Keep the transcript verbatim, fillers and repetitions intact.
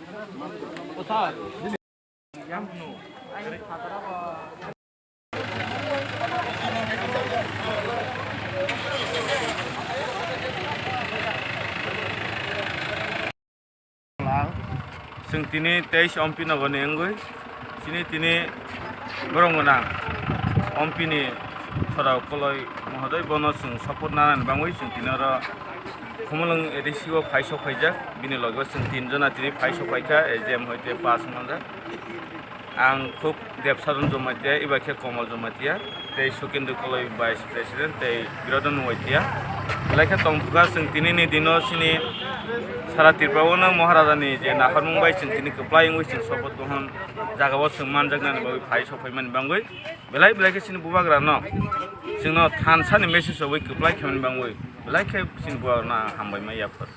Chwng tini teis ompi nogoni wngwi chini tini borok gwnang ompini sora koloi mohodoi bono chwng support nanani bangwi chwng tini oro Khumulwng A D C o phai sok phaijak, bini loge o chwng tin jona tini phai sok phaikha, A G M hoite pass manjak. Ang khub Debsaron Jamatia, eba khe Komol Jamatia, tei Sukendra Koloi Vice President, tei Birodon Waitia. Belai khe tongthokha chwng tinini dino chini sara Tripura o no Maharaja ni je naharmung bai chwng tini kwplai wngwi chwng sobo tohon jaga o chwng manjaknani bagwi phai sok phaimani bangwi belai belai khe chini bubagra no chwngno thansa ni message rogwi kwplai khaimani bangwi belai khe chini bubagra no ang hambai ma yaphar.